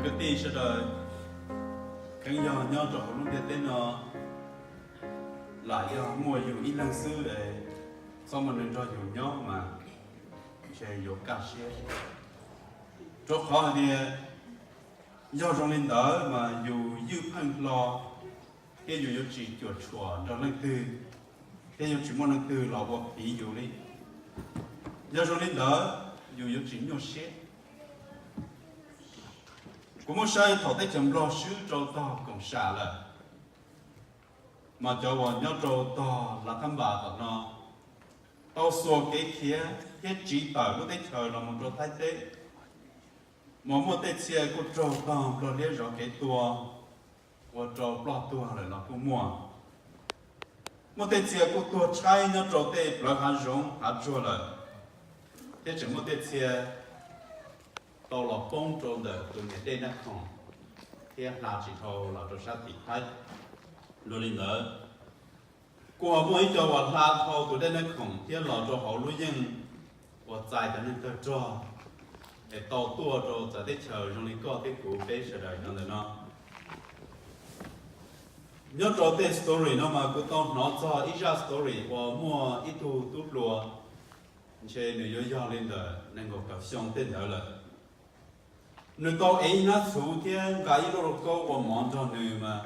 Kwv tij sawv daws, kheev yog nyob rau hauv lub ntiaj teb no, lam yog muaj yus ib leeg xwb es txhob muaj neeg nrog yus nyob mas ntshe yuav kaj siab. Rau qhov hais tias yog zoo li ntawd mas yus ywj pheej hlo, thiab yus yuav tsis cuam tshuam nrog leej twg, thiab yuav tsis muaj leej twg los ua phiv yus li. Yog zoo li ntawd, yus yuav tsis nyuaj siab. Kuv muab saib thaum teb chaws Nplog swb rau tog koom sam lawm, mas cov uas nyob rau tog Lav Thab Npas tom no tau xuas kev khiav thiab tsiv tawm lub teb chaws los mus rau Thaib teb, mas muaj tej txhia kuj raug tog Nplog liab zov kev tua, ua rau ploj tuag lawm los kuj muaj. Muaj tej txhia kuj tuag tshaib nyob rau tej plawv hav zoov hav tsuag lawm, thiab tseem muaj tej txhia tau los poob rau ntawm tus niam dej Nab Khoom thiab hla tsis dhau los rau sab tim Thaib. Dua li ntawd, kuj ho muaj ib co uas hla dhau tus dej Nab Khoom thiab los rau hauv lub yeej uas txais cov neeg tawg rog es tau tuaj rau txawv teb chaws zoo li koj thiab kuv peb sawv daws nyob ntawm no. Nyob rau tej story no mas kuv tau hnov txog ib zaj story uas muaj ib tug tub hluas, ntshe nws yuav yog li ntawm nees nkaum tawm xyoo tej ntawd lawm. Nws tau ev ib hnab txhuv thiab nqa ib lub lauj kaub ua mov nrog nws mas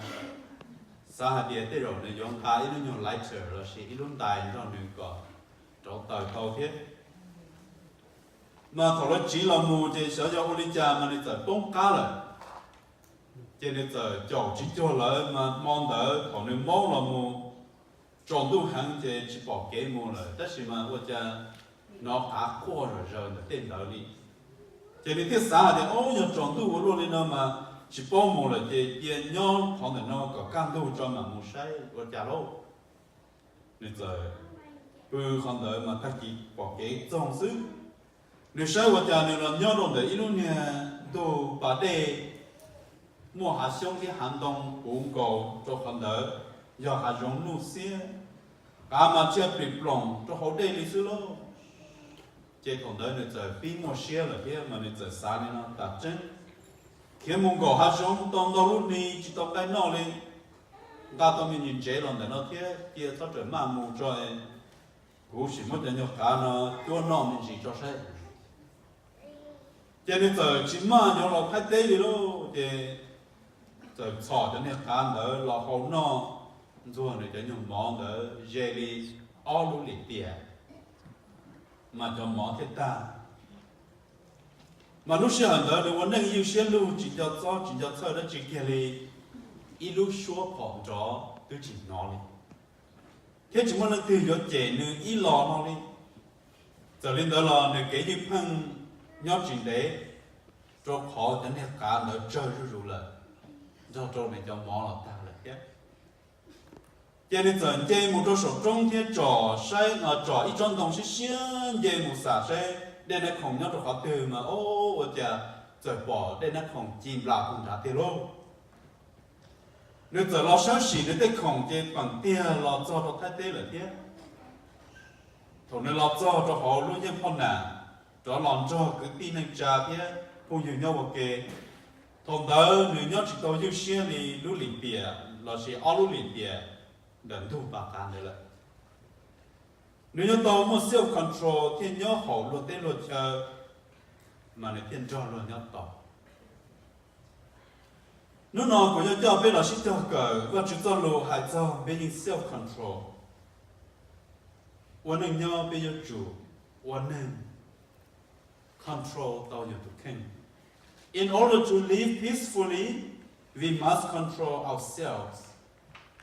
xav hais tias tej zaum nws yuav nqa ib lub nyuag lighter lossis ib lub ntais nrog nws kom rauv taws tau thiab. Mas thaum lawv tsiv los mus ces xyov yog ua li cas mas nws txawm poob qab lawm. Ces nws txawm caum tsis cuag lawv mas hmo ntawd thaum nws maub los mus tsaus ntuj heev ces tsis pom kev mus lawm, tab sis mas ua cas hnov qav quaj zom zaws ntawm tej ntawd li. Ces nws thiaj xav hais tias, Ob, yog tsaus ntuj ua luaj li no mas tsis paub mus lawm ces cia nyob qhov ntawm no kom kaj ntug tso mam mus saib ua cas lauj. Nws txawm pw qhov ntawd mas tag kis pom kev txoog xwb. Nws saib ua cas nws los nyob rau ntawm ib lub niag ntug pas dej muaj hav xyoob thiab hav ntoo puv nkaus rau qhov ntawd, yog hav zoov nuj xiab, qav mas thiaj plim ploom rau hauv dej li xwb lauj. Ces thaum ntawd nws txawm pib muaj siab lawm thiab mas nws txawm xav li no, Tam tseeb khiav mus nkaum hav zoov tau ntau lub hli tsis tau nqaij noj li, nqa tau me ntsis ntsev los ntawm no thiab cia txhob rawm maj mus tso, kuv sim muab cov nyuag qav no cuab noj me ntsis tso saib. Ces nws txawm tsis maj yuav los Thaib teb li lauj, ces txawm txhom cov niag qav ntawd los hau noj, ntxuag nws cov nyuag mov ntawd ze li ob lub lim tiam mas cov mov thiaj tag. Mas lub sij hawm ntawd nws ua neej ywj siab lug tsis nco txob tsis nco txhawj dab tsi kiag li, ib lub suab phom nrov twb tsis hnov li, thiab tsis muaj leej twg yuav cem nws ib los no li. Txawm li ntawd los nws kev ywj pheej nyob tsis ntev, rau qhov cov niag qav ntawd tsawg zuj zus lawm, nrog rau nws cov mov los tag lawm thiab. Ces nws txawm nce mus rau saum roob thiab tsom saib, tsom ib tsob ntoo siab siab nce mus xam saib dej Nab Khoom nyob rau qhov twg mas, o, ua cas txawm pom dej Nab Khoom ci nplas puag nrad tiag lauj. Nws txawm los sawb sim nws tej khoom ces peem tiag los txog rau Thaib teb lawm thiab. Thaum nws los txog rau hauv lub yeej phoj nam, rov los nrog kwv tij neej tsa thiab phooj ywg nyob ua ke, thaum ntawd nws nyob tsis tau ywj siab li lub lim tiam lossis ob lub lim tiam ntawm ntug pas qav ntawd lawm. Nws yuav tau muaj self control thiaj nyob haum luag teb luag chaw, mas nws thiaj nrog luag nyob tau. Hnub no kuv yuav coj peb los sib cog kawm Vajtswv txoj lus hais txog being self control. Ua neej nyob peb yuav tsum ua neeg control tau yus tus kheej. In order to live peacefully, we must control ourselves.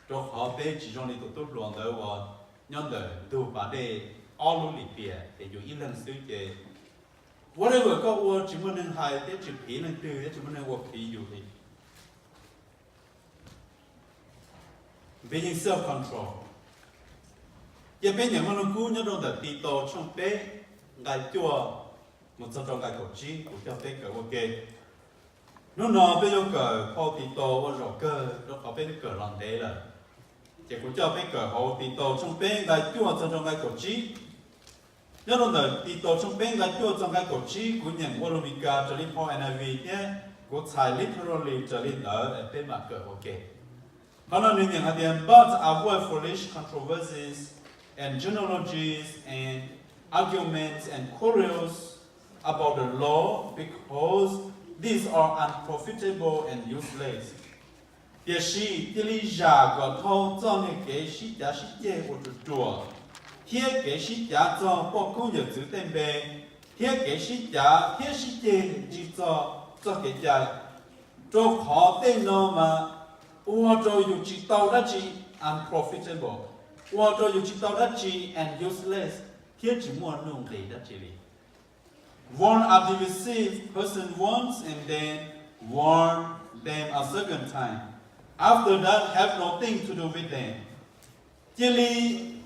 Rau qhov peb tsis zoo li tus tub hluas ntawd uas nyob ntawm ntug pas dej ob lub lim tiam ces yus ib leeg xwb ces whatever koj ua tsis muaj neeg hais thiab tsis phiv leej twg thiab tsis muaj neeg ua phiv yus li. Being self control. Cia peb nyeem Vaj Lug Kub nyob rau ntawm Titaus tshooj peb nqai cuaj mus txog rau nqai kaum tsib, kuv coj peb kawm ua ke. Hnub no peb yuav kawm phau Titaus ua zaum kawg rau qhov peb twb kawm los ntev lawm, ces kuv coj peb kawm hauv Titaus tshooj peb nqai cuaj txog rau nqai kaum tsib. Nyob rau ntawm Titaus tshooj peb nqai cuaj txog nqai kaum tsib kuv nyeem ua lus Meskas raws li phau N I V thiab Kuv txhais literally raws li ntawd es peb mam kawm ua ke. Qhov no nws nyeem hais tias, but avoid foolish controversies and genealogies and arguments and quarrels about the law, because these are unprofitable and useless. Tiam sis cia li zam kom dhau txoj niag kev sib cav sib ceg uas ruam ruam, thiab kev sib cav txog poj koob yawm txwv tej npe, thiab kev sib cav thiab sib ceg ntsig txog txoj kev cai, rau qhov tej no mas ua rau yus tsis tau dab tsi, unprofitable, ua rau yus tsis tau dab tsi and useless, thiab tsis muaj nuj nqis dab tsi li. Warn a divisive person once and then warn them a second time. After that, have nothing to do with them. Cia li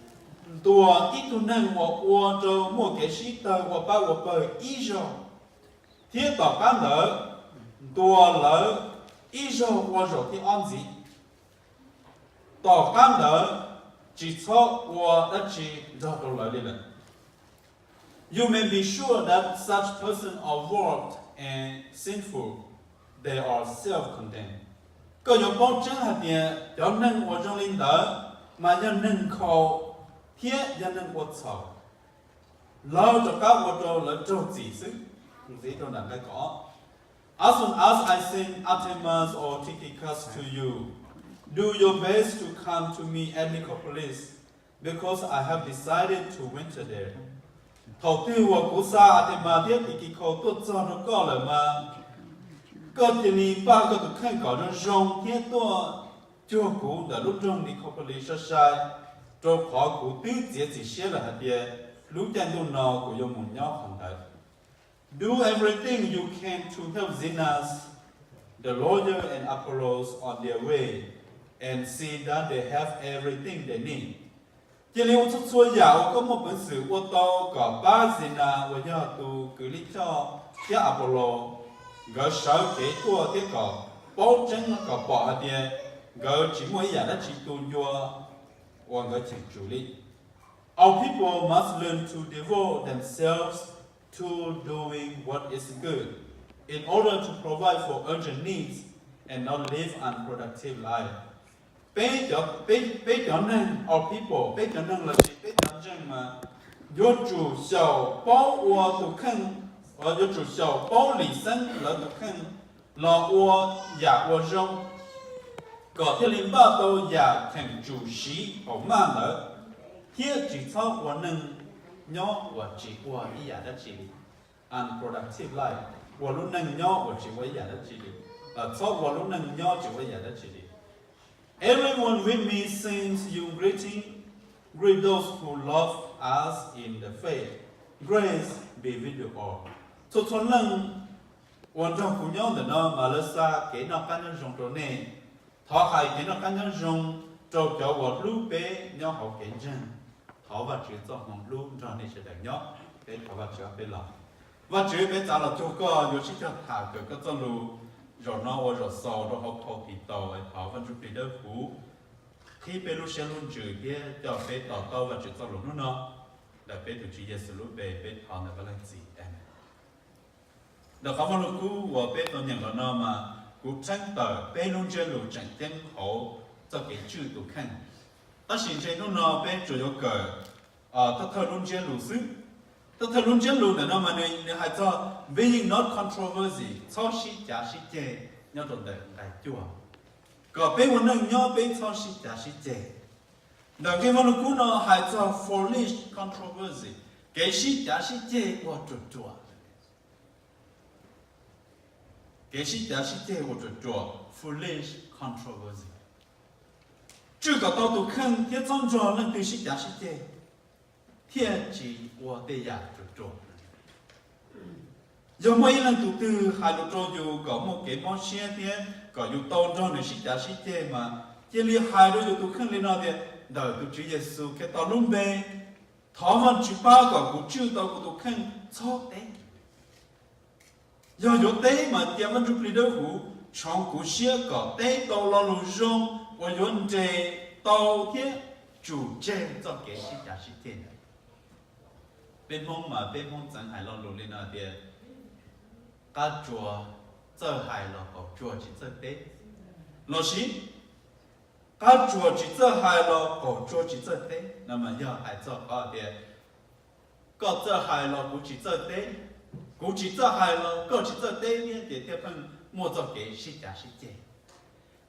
ntuas ib tug neeg uas ua rau muaj kev sib tawg ua pab ua pawg ib zaug, thiab tom qab ntawd ntuas lawv ib zaug ua zaum thib ob ntxiv. Tom qab ntawd tsis txhob ua dab tsi nrog rau lawv li lawm. You may be sure that such persons are warped and sinful. They are self-condemned. Koj yuav paub tseeb hais tias cov neeg uas zoo li ntawd mas yog neeg nkhaus thiab yog neeg ua txhaum. Lawv rov qab ua rau lawv raug txim xwb. Ntxiv rau nram nqai kaum ob. As soon as I send Artemas or Tychicus to you, do your best to come to me at Nicopolis, because I have decided to winter there. Thaum twg uas kuv xa Artemas thiab Tikikhaus tuaj txog rau koj lawm mas koj cia li npaj koj tus kheej kom zoo zoo thiab tuaj cuag kuv ntawm lub nroog Nicopolis sai sai, rau qhov kuv twb txiav txim siab lawm hais tias lub caij ntuj no kuv yuav mus nyob qhov ntawd. Do everything you can to help Zenas, the lawyer, and Apollos on their way, and see that they have everything they need. Cia li ua txhua txhua yam uas koj muaj peev xwm ua tau kom pab Zenas uas yog tus kws lij choj thiab Apollos nkawd sawv kev tuaj thiab kom paub tseeb kom pom hais tias nkawd tsis muaj ib yam dab tsi tu ncua uas nkawd cheem tsum li. Our people must learn to devote themselves to doing what is good in order to provide for urgent needs and not live unproductive life. Peb cov, peb, peb cov neeg, our people, peb cov neeg lossis peb cov ntseeg mas yuav tsum xyaum paub ua tus kheej, yuav tsum xyaum paub lim xeeb lawv tus kheej los ua yam uas zoo, kom thiaj li npaj tau yam cheem tsum siv hauv maj ntawd, thiab tsis txhob ua neej nyob uas tsis ua ib yam dab tsi li. Unproductive life, ua lub neej nyob uas tsis ua ib yam dab tsi li. Txhob ua lub neej nyob tsis ua ib yam dab tsi li. Everyone with me sends you greeting. Greet those who love us in the faith. Grace be with you all. Txhua txhua leej uas nrog kuv nyob ntawm no mas lawv xa kev noj qab nyob zoo rau nej. Thov hais kev noj qab nyob zoo rau cov uas hlub peb nyob hauv kev ntseeg. Thov Vajtswv txoj hmoov hlub nrog nej sawv daws nyob. Peb thov Vajtswv peb los. Vajtswv, peb txav los cuag koj, yuav sib cog tham kawm koj txoj lus. Zaum no ua zaum xaus rau hauv phau Titaus, thov Vaj Ntsuj Plig Dawb Huv qhib peb lub siab lub ntsws thiab coj peb to taub Vajtswv txoj lus hnub no. Ntawm peb tus Tswv Yexus lub npe peb thov ntawm Vaj Leej Txiv, amees. Ntawm qhov Vajluskub uas peb tau nyeem los no mas kuv txheeb tawm peb lub ntsiab lus tseem ceeb hauv txoj kev tswj tus kheej. Tab sis ntshe hnub no peb tsuas yuav kawm thawj thawj lub ntsiab lus xwb. Thawj thawj lub ntsiab lus ntawm no mas nws, nws hais txog being not controversy, txhob sib cav sib ceg, nyob rau ntawm nqai cuaj. Kom peb ua neej nyob peb txhob sib cav sib ceg. Ntawm nqe Vajluskub no hais txog foolish controversy, kev sib cav sib ceg uas ruam ruam. Kev sib cav sib ceg uas ruam ruam, foolish controversy. Tswj kom tau tus kheej thiab txhob nrog leej twg sib cav sib ceg, thiaj tsis ua tej yam ruam ruam. Yog muaj ib leej tus twg hais lus rau yus kom muaj kev mob siab thiab kom yus tau nrog nws sib cav sib ceg mas cia li hais rau yus tus kheej li no tias, ntawm tus Tswv Yexus Khetos lub npe, thov Vajtswv pab kom kuv tswj tau kuv tus kheej txhob teb. Yog yuav teb mas cia Vaj Ntsuj Plig Dawb Huv tshoov kuv siab kom teb tau lo lus zoo uas yuav nres tau thiab tsum tseg txoj kev sib cav sib ceg ntawd. Peb Hmoob mas peb Hmoob txeev hais lo lus li no tias, qab tsuas txawj hais los qaum tsuag tsis txawj teb, lossis qab tsuas tsis txawj hais los qaum tsuag tsis txawj teb no mas yog hais txog qhov tias koj txawj hais los kuv tsis txawj teb, kuv tsis txawj hais los koj tsis txawj teb thiab ces thiaj pheej muaj txoj kev sib cav sib ceg.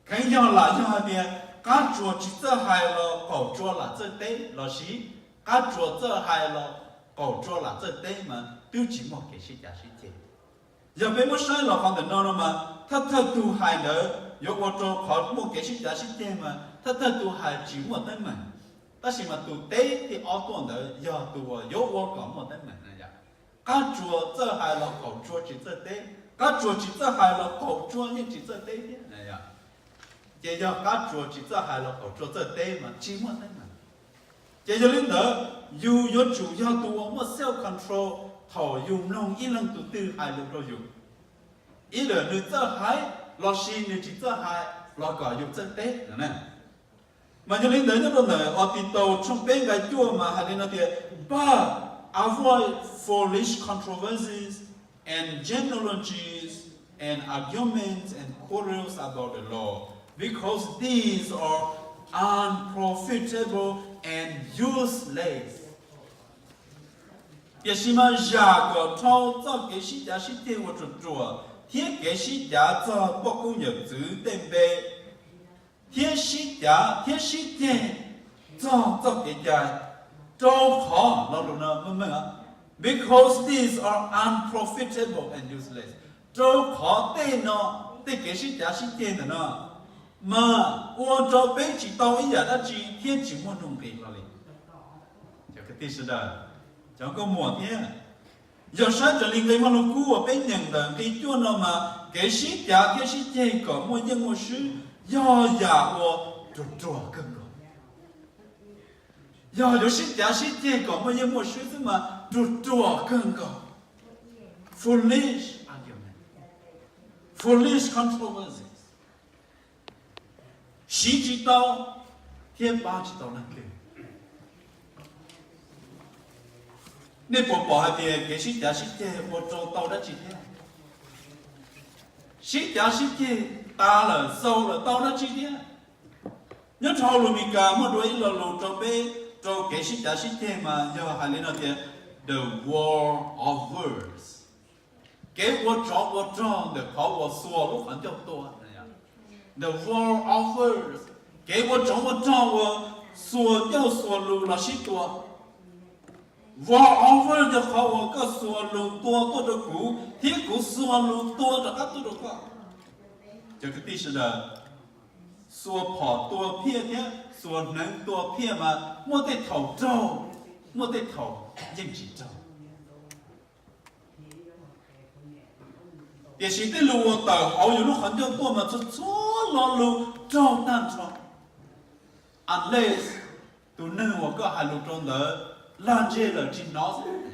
Kheev yog lam yog hais tias qab tsuas tsis txawj hais los qaum tsuas lam txawj teb, lossis qab tsuas txawj hais los qaum tsuas lam txawj teb mas twb tsis muaj kev sib cav sib ceg. Yog peb muab saib los qhov ntawm no no mas thawj thawj tus hais ntawd yuav ua rau qhov muaj kev sib cav sib ceg mas thawj thawj tus hais tsis muaj teeb meem, tab sis mas tus teb thib ob tuaj ntawd yog tus uas yuav ua kom muaj teeb meem na yom. Qab tsuas txawj hais los qaum tsuas tsis txawj teb, qab tsuas tsis txawj hais los qaum tsuas yeej tsis txawj teb thiab na yom. Ces yog qab tsuas tsis txawj hais los qaum tsuas txawj teb mas tsis muaj teeb meem. Ces yog li ntawd, yus yuav tsum yog tus uas muaj self control thaum yus mloog ib leeg tus twg hais lus rau yus. Ib yam nws txawj hais lossis nws tsis txawj hais los kom yus txawj teb no na. Mas yog li ntawd nyob rau ntawm Austitius tshooj peb nqai cuaj mas hais li no tias, But avoid foolish controversies and genealogies and arguments and quarrels about the law, because these are unprofitable and useless. Tiam sis mas zam kom dhau txoj kev sib cav sib ceg uas ruam ruam thiab kev sib cav txog poj koob yawm txwv tej npe, thiab sib cav thiab sib ceg txog txoj kev cai, rau qhov lo lus no meej meej, because these are unprofitable and useless, rau qhov tej no, tej kev sib cav sib ceg ntawm no mas ua rau peb tsis tau ib yam dab tsi thiab tsis muaj nuj nqis hlo li. Cov kwv tij sawv daws, cov nkauj muam thiab, yog saib raws li nqe Vaj Lug Kub uas peb nyeem ntawm nqe cuaj no mas kev sib cav thiab sib ceg kom muaj yeej muaj swb yog yam uas ruam ruam kawg nkaus. Yog yuav sib cav sib ceg kom muaj yeej muaj swb xwb mas ruam ruam kawg nkaus. Foolish argument, foolish controversies, siv tsis tau thiab pab tsis tau leej twg. Nej puas pom hais tias kev sib cav sib ceg ua rau tau dab tsi thiab? Sib cav sib ceg tas lawm xaus lawm tau dab tsi thiab? Nyob rau hauv lus Meskas muaj dua ib lo lus rau peb, rau kev sib cav sib ceg mas yog hais li no tias the war of words, kev ua tsov ua rog ntawm qhov uas xuas lub qhov ncauj tua. The war of words, kev ua tsov ua rog uas xuas ncauj xuas lus los sib tua. War of words yog qhov uas koj xuas lus tua tuaj rau kuv thiab kuv xuas lus tua rov qab tuaj rau koj. Cov kwv tij sawv daws, xuas phom tua phiaj thiab xuas hneev tua phiaj mas muaj tej thaum raug, muaj tej thaum yeej tsis raug. Tiam sis tej lus uas tawm hauv yus lub qhov ncauj tuaj mas txhua txhua lo lus raug tag nrho, unless tus neeg uas koj hais lus rau ntawd lag ntseg lawm tsis hnov xwb.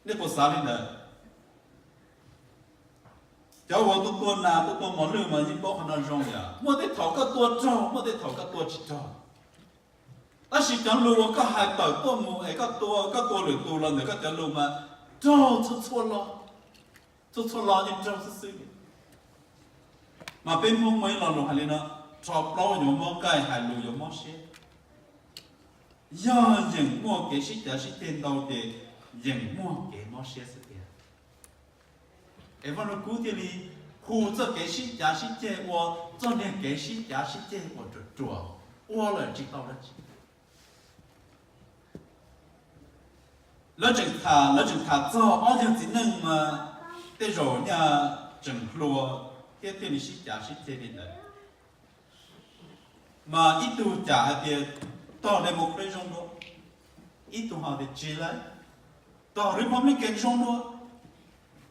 Nej puas xav li ntawd? Cov uas tuaj tua nas tuaj tua mos lwj mas yeej paub qhov no zoo yom, muaj tej thaum koj tua raug, muaj tej thaum koj tua tsis raug. Tab sis cov lus uas koj hais tawm tuaj mus es koj tua, koj tua lwm tus los ntawm koj cov lus mas raug txhua txhua lo, txhua txhua lo yeej raug xwb xwb. Mas peb Hmoob muaj ib lo lus hais li no, rho plaub yuav mob nqaij, hais lus yuav mob siab. Yog yeem muaj kev sib cav sib ceg ntau ces yeem muaj kev mob siab xwb tiag. Es Vaj Lug Kub thiaj li hu txoj kev sib cav sib ceg ua txoj niag kev sib cav sib ceg uas ruam ruam, ua lawm tsis tau dab tsi. Lawv tseem tham, lawv tseem tham txog ob yawg txiv neej mas tej zaum nyaj tseem hluas thiab thiaj li sib cav sib ceg li ntawd. Mas ib tug cam hais tias tog Democrat zoo dua, ib tug ho tias tsis lawm, tog Republican zoo dua.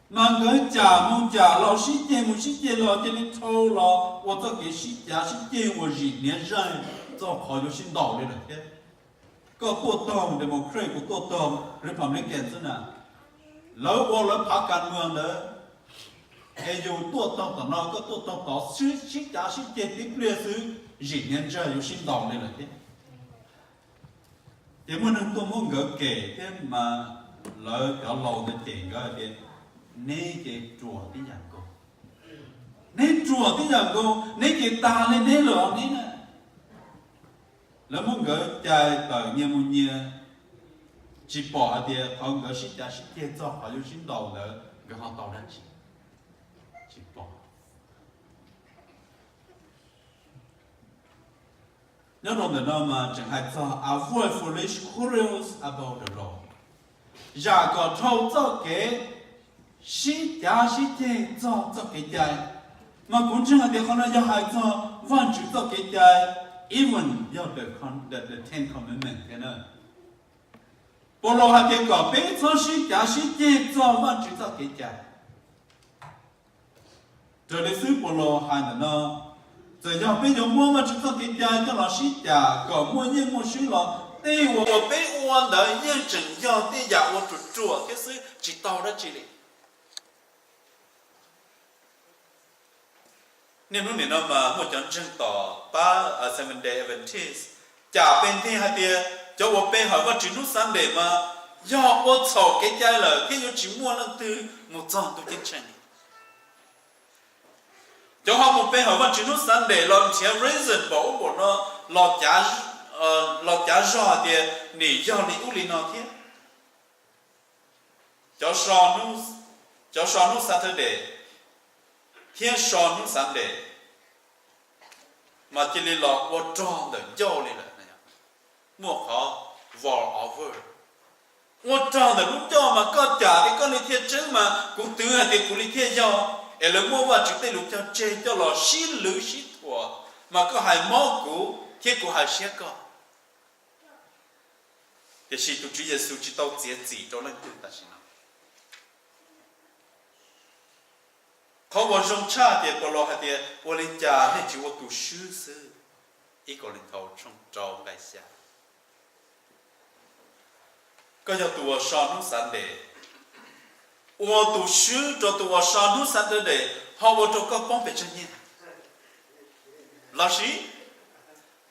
Mas nkawd cam mus cam los sib ceg mus sib ceg los cia li dhau los ua txoj kev sib cav sib ceg uas zim hniav zaig txog qhov yuav sib ntaus li lawm thiab. Koj tuaj tog Democrat, kuv tuaj tog Republican xwb na. Lawv ua lawv phav kas muag ntawd, es yus tuaj tog tom no, koj tuaj tog tod, sib cav sib ceg tib pliag xwb, zim hniav zaig yuav sib ntaus li lawm thiab. Ces muaj neeg tuaj muab nkawd kem thiab mas lawv cov laus ntawd cem nkawd hais tias, neb ces ruam tib yam nkaus. Neb ruam tib yam nkaus, neb ces tag li neb lawm os neb na. Lawv muab nkawd cais tawm nyias mus nyias, tsis pom hais tias qhov nkawd sib cav sib ceg txog qhov yuav sib ntaus ntawd nkawd ho tau dab tsi, tsis pom. Nyob rau ntawm no mas tseem hais txog avoid foolish quarrels about the law, zam kom dhau txoj kev sib cav sib ceg txog txoj kev cai. Mas kuv ntseeg hais tias qhov no yog hais txog Vajtswv txoj kev cai, even yog the, the Ten Commandments thiab na. Paulus hais tias kom peb txhob sib cav sib ceg txog Vajtswv txoj kev cai. Raws li xib hwb Paulus hais ntawm no, txawm yog peb yuav muab Vajtswv txoj kev cai coj los sib cam kom muaj yeej muaj swb los tej uas peb ua ntawd yeej tseem yog tej yam uas ruam ruam thiab xwb, tsis tau dab tsi li. Niaj hnub nim no mas muaj cov ntseeg tom pab Seventh Day Adventist cam pe nteg hais tias cov uas pe hawm Vajtswv hnub Sunday mas yog ua txhaum kev cai lawm thiab yuav tsis muaj leej twg mus txog ntuj ceeb tsheej. Cov ho mus pe hawm Vajtswv hnub Sunday los nrhiav reason npaum ub npaum no los, los cav zog hais tias nim yog li ub li no thiab. Cov so hnub Saturday thiab so hnub Sunday mas cia li los ua rog ntawm ncauj li lawm. Muaj qhov war over, ua rog ntawm lub ncauj mas koj cam li koj li thiaj tseeb mas kuv twv hais tias kuv li thiaj yog, es lawv muab Vajtswv tej lus cog tseg coj los sib lwv sib thuam, mas koj hais mob kuv thiab kuv hais siab koj. Tiam sis tus Tswv Yexus tsis tau txiav txim rau leej twg tam sim no. Qhov uas zoo tshaj tias Paulus hais tias ua li cas nej tsis ua tus swb xwb. Ib Kauleethaus tshooj rau nqai xya. Koj yog tus uas so hnub Sunday, ua tus swb rau tus uas so hnub Saturday ho ua rau koj poob pes tsawg nyiaj? Los sis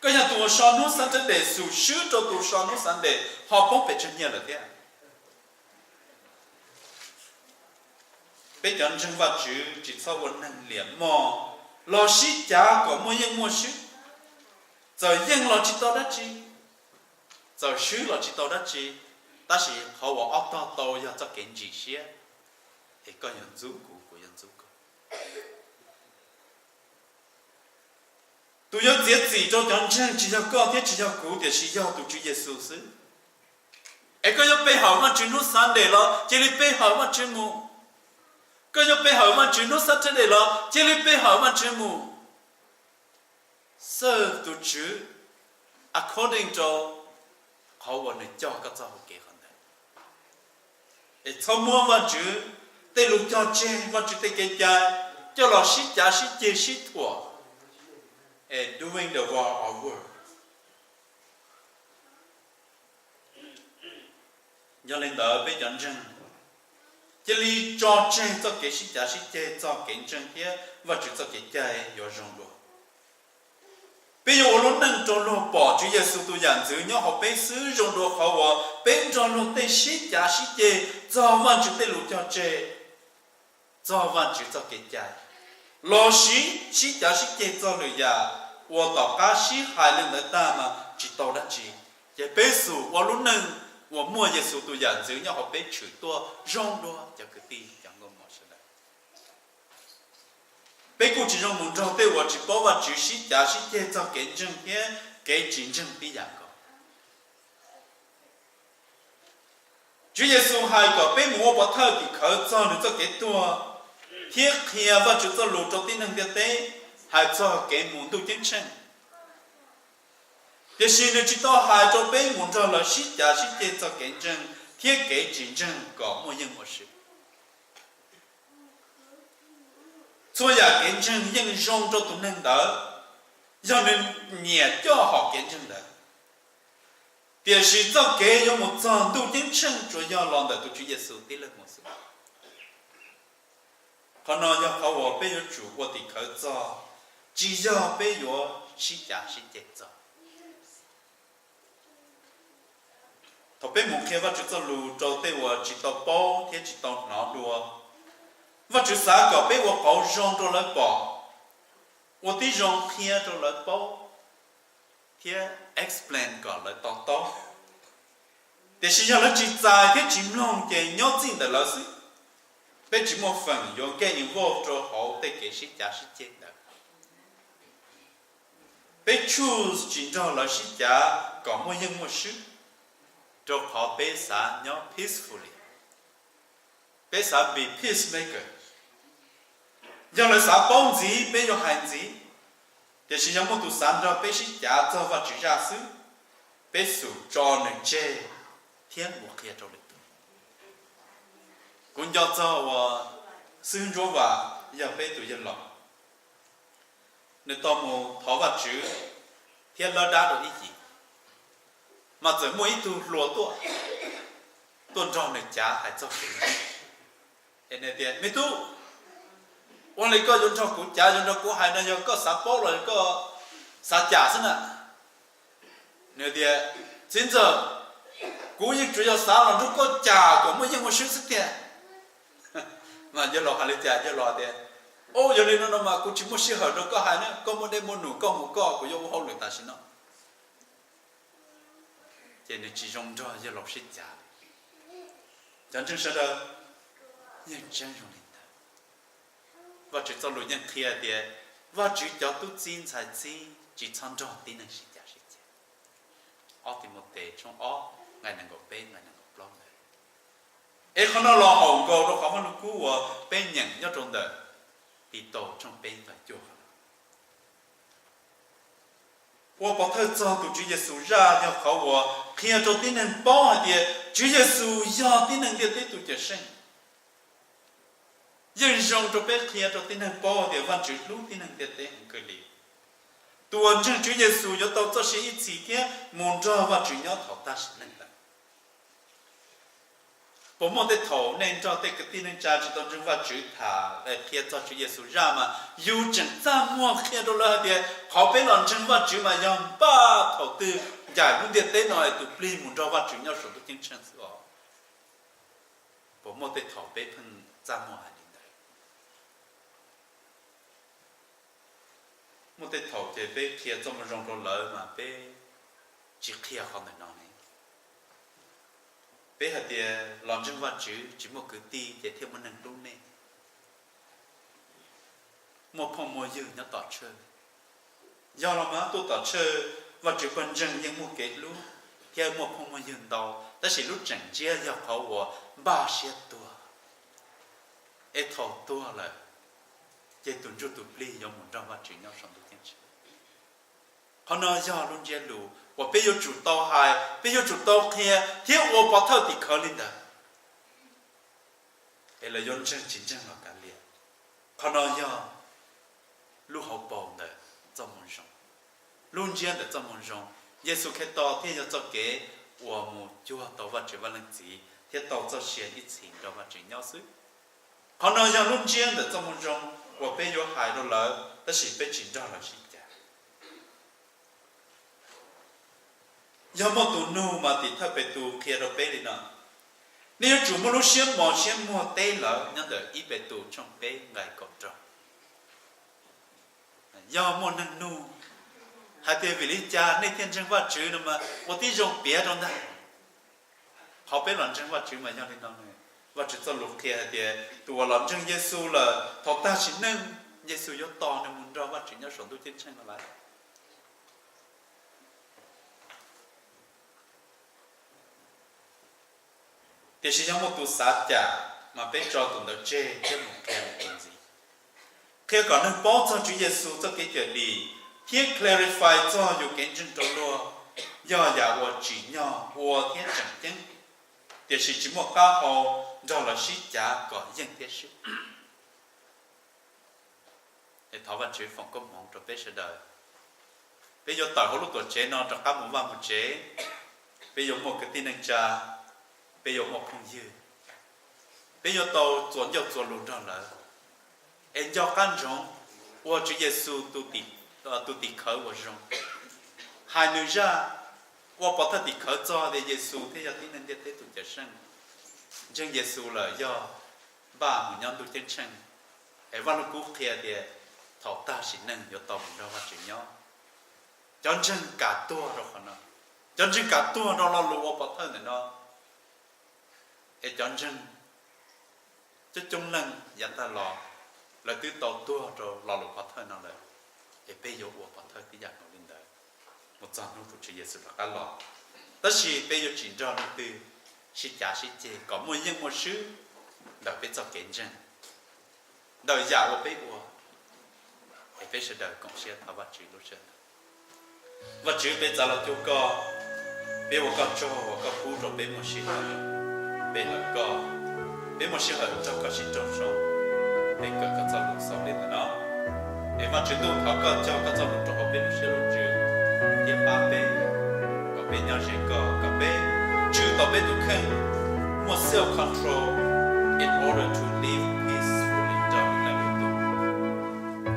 koj yog tus uas so hnub Saturday xum swb rau tus so hnub Sunday ho poob pes tsawg nyiaj lawm thiab? Peb cov ntseeg Vajtswv tsis txhob ua neeg liam mog los sib cav kom muaj yeej muaj swb. Txawm yeej los tsis tau dab tsi, txawm swb los tsis tau dab tsi, tab sis qhov uas ob tog tau yog txoj kev ntsim siab, es koj yuav ntxub kuv, kuv yuav ntxub koj. Tus yuav txiav txim rau cov ntseeg tsis yog koj thiab tsis yog kuv, tiam sis yog tus Tswv Yexus xwb. Es koj yuav pe hawm Vajtswv hnub Sunday los cia li pe hawm Vajtswv mus. Koj yuav pe hawm Vajtswv hnub Saturday los cia li pe hawm Vajtswv mus. Serve tus Tswv according to qhov uas nws coj koj txoj hau kev qhov ntawd. Es txhob muab Vajtswv tej lus cog tseg, Vajtswv tej kev cai coj los sib cav sib ceg sib thuam, es doing the war of word. Yog li ntawd peb cov ntseeg cia li tso tseg txoj kev sib cav sib ceg txog kev ntseeg thiab Vajtswv txoj kev cai yuav zoo dua. Peb yuav ua lub neej rau luag pom Tswv Yexus tus yam ntxwv nyob hauv peb xwb, zoo dua qhov uas peb nrog luag tej sib cav sib ceg txog Vajtswv tej lus cog tseg, txog Vajtswv txoj kev cai, los sis sib cav sib ceg txog lwm yam uas tom qab sib hais li ntawd tag mas tsis tau dab tsi. Ces peb xum ua lub neej uas muaj Yexus tus yam ntxwv nyob hauv peb tshwm tuaj zoo dua cov kwv tij cov nkauj muam sawv daws. Peb kuj tsis zoo mus nrog tej uas tsis paub Vajtswv sib cav sib ceg txog kev ntseeg thiab kev tsis ntseeg tib yam nkaus. Tswv Yexus hais kom peb mus ua pov thawj tim khawv txog nws txoj kev tuag thiab qhia Vajtswv txoj lus rau tib neeg ntiaj teb hais txog kev mus ntuj ceeb tsheej. Tiam sis nws tsis tau hais rau peb mus nrog lawv sib cav sib ceg txog kev ntseeg thiab kev tsis ntseeg kom muaj yeej muaj swb. Txhua yam kev ntseeg yeej zoo rau tus neeg ntawd yog nws nyiam coj hom kev ntseeg ntawd. Tiam sis txoj kev yuav mus txog ntuj ceeb tsheej tsuas yog los ntawm tus Tswv Yexus tib leeg mus xwb. Qhov no yog qhov uas peb yuav tsum ua tim khawv txog, tsis yog peb yuav sib cav sib ceg txog. Thaum peb mus qhia Vajtswv txoj lus rau tej uas tsis tau paub thiab tsis tau hnov dua, Vajtswv xav kom peb ua qauv zoo rau lawv pom, ua tib zoo qhia rau lawv paub thiab explain kom lawv to taub. Tiam sis yog lawv tsis txais thiab tsis mloog ces nyob txij ntawm lawv xwb. Peb tsis muaj feem yuav get involve rau hauv tej kev sib cav sib ceg ntawd. Peb choose tsis nrog lawv sib cav kom muaj yeej muaj swb, rau qhov peb xav nyob peacefully, peb xav be peacemaker. Yog lawv xav paub ntxiv peb yuav hais ntxiv, tiam sis yog muaj tus xav nrog peb sib cav txog Vajtswv zaj xwb, peb xum tso nws tseg thiab mus qhia rau lwm tus. Kuv nco txog uas xib hwb Ntsuab Vam yog peb tus yawg laus, nws tau mus thov Vajtswv thiab lawb dab rau ib yim, mas txawm muaj ib tug hluas tuaj, tuaj nrog nws cav hais txog kev ntseeg. Es nws tias, Me tub, ua li koj yuav nrog kuv cav, yuav nrog kuv hais no yog koj xav paub los koj xav cam xwb na? Nws tias, Txiv ntxawm, kuv yeej tsuas yog xav los nrog koj cam kom muaj yeej muaj swb xwb tiag. Mas yawg laus hais li cas? Yawg laus tias, Au, yog li no no mas kuv tsis muaj sij hawm nrog koj hais na, koj muaj dej muaj num koj mus koj, kuv yuav ua hauj lwm tam sim no. Ces nws tsis zoo nrog yawg laus sib cav. Cov ntseeg sawv daws, yeej tseeb zoo li ntawd. Vajtswv txoj lus yeej qhia tias Vajtswv cov tub txib ntxhais txib tsis txhob nrog tib neeg sib cav sib ceg. Ob Timautes tshooj ob nqai nees nkaum peb nqai nees nkaum plaub ntawd. Es qhov no los haum nkaus rau qhov Vaj Lug Kub uas peb nyeem nyob rau ntawm Titus tshooj peb nqai cuaj qhov no. Ua pov thawj txog tus Tswv Yexus zaj yog qhov uas qhia rau tib neeg paub hais tias Tswv Yexus yog tib neeg ntiaj teb tus Cawmseej. Yeej zoo rau peb qhia rau tib neeg paub tias Vajtswv hlub tib neeg ntiaj teb heev kawg li. Tus uas ntseeg Tswv Yexus yuav tau txoj sia ib txhis thiab mus nrog Vajtswv nyob thaum tag sim neej lawm. Puas muaj tej thaum nej nrog tej kwv tij neej tsa tsis tau ntseeg Vajtswv tham qhia txog Tswv Yexus zaj mas yus tseem txaj muag qhia rau lawv hais tias qhov peb los ntseeg Vajtswv mas yog npaj thaum twg ncaim lub ntiaj teb no es tus plig mus nrog Vajtswv nyob saum ntuj ceeb tsheej xwb os? Puas muaj tej thaum peb pheej txaj muag hais li ntawd? Muaj tej thaum ces peb qhia txoj moo zoo rau lawv mas peb tsis qhia qhov ntawm no ne. Peb hais tias los ntseeg Vajtswv tsis muaj kwv tij ces thiaj muaj neeg hlub nej, muaj phooj muaj ywg nyob tom tshawj. Yog los mas tuaj tom tshawj, Vajtswv pawg ntseeg yeej muaj kev hlub thiab muaj phooj muaj ywg ntau, tab sis lub tseem ntsiab yog qhov uas npaj siab tuag, es thaum tuag lawm ces tus ntsuj tus plig yuav mus nrog Vajtswv nyob saum ntuj ceeb tsheej. Qhov no yog lub ntsiab lus uas peb yuav tsum tau hais, peb yuav tsum tau qhia thiab ua pov thawj tim khawv li ntawd. Es lawv yuav ntseeg tsis ntseeg los kav liam. Qhov no yog lub hauv paus ntawm txoj moo zoo, lub ntsiab ntawm txoj moo zoo. Yexus Khetos thiaj yog txoj kev uas mus cuag tau Vajtswv Vaj Leej Txiv thiab tau txoj sia ib txhis nrog Vajtswv nyob xwb. Qhov no yog lub ntsiab ntawm txoj moo zoo uas peb yuav hais rau lawv tab sis peb tsis nrog lawv sib cav. Yog muaj tus nug mas Tim thawj Petus qhia rau peb li no: Nej yuav tsum muaj lub siab mos siab muag teb lawv, nyob ntawm ib Petus tshooj peb nqai kaum rau. Yog muaj neeg nug hais tias vim li cas nej thiaj ntseeg Vajtswv no mas ua tib zoo piav rau ntag. Qhov peb los ntseeg Vajtswv mas yog li no. Vajtswv txoj lus qhia hais tias tus uas los ntseeg Yexus lawm thaum tag sim neej, Yexus yuav tos nws mus nrog Vajtswv nyob saum ntuj ceeb tsheej no lawm. Tiam sis yog muaj tus xav cam mas peb tso tus ntawd tseg thiab mus qhia lwm tus ntxiv. Qhia kom neeg paub txog Tswv Yexus txoj kev cawm dim thiab clarify txog yus kev ntseeg rau luag yog yam uas tsim nyog ua thiab tseem ceeb, tiam sis tsis muaj qab hau nrog lawv sib cav kom yeej thiab swb. Es thov Vajtswv foom koob hmoov rau peb sawv daws. Peb yuav tawm hauv lub tuam tsev no rov qab mus vaj mus tsev, peb yuav muaj kwv tij neej tsa, peb yuav muaj phooj ywg, peb yuav tau txuas ncauj txuas lus nrog lawv. Es nco qab ntsoov ua Tswv Yexus tus tim khawv uas zoo, hais nws zaj, ua pov thawj tim khawv txog tias Yexus thiaj yog tib neeg ntiaj teb tus Cawmseej. Ntseeg Yexus lawm yog npaj mus nyob ntuj ceeb tsheej. Es Vaj Lug Kub qhia tias thaum tag sim neej yuav tau mus nrog Vajtswv nyob. Cov ntseeg kam tuag rau qhov no, cov ntseeg kam tuag rau lo lus ua pov thawj ntawm no, es cov ntseeg coob coob leej yav tag los lawv twb tau tuag rau lo lus pov thawj no lawm, es peb yuav ua pov thawj tib yam nkaus li ntawd mus txog hnub tus Tswv Yexus rov qab los. Tab sis peb yuav tsis nrog leej twg sib cav sib ceg kom muaj yeej muaj swb ntawm peb txoj kev ntseeg, ntawm yam uas peb ua, es peb sawv daws koom siab thov Vajtswv lub sij hawm. Vajtswv, peb txav los cuag koj, peb ua koj tsaug uas koj pub rau peb muaj sij hawm, peb hlawv koj, peb muaj sij hawm nrog koj sib raug zoo, peb kawm koj txoj lus xaus li ntawm no. Es Vajtswv ntuj, thov koj cog koj txoj lus rau hauv peb lub siab lub ntsws thiab pab peb, kom peb nyob ze koj, kom peb tswj tau peb tus kheej muaj self control in order to live peacefully nrog lwm tus.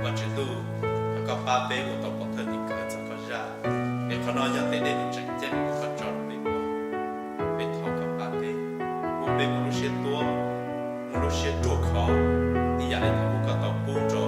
Vajtswv ntuj, thov koj pab peb ua tau pov thawj tim khawv txog koj zaj, es qhov no yog tes dej tseem ceeb uas koj tso rau peb ua. Peb thov koj pab peb, ua peb muaj lub siab tuab, muaj lub siab ruaj khov, ib yam li thaum ub koj tau pub rau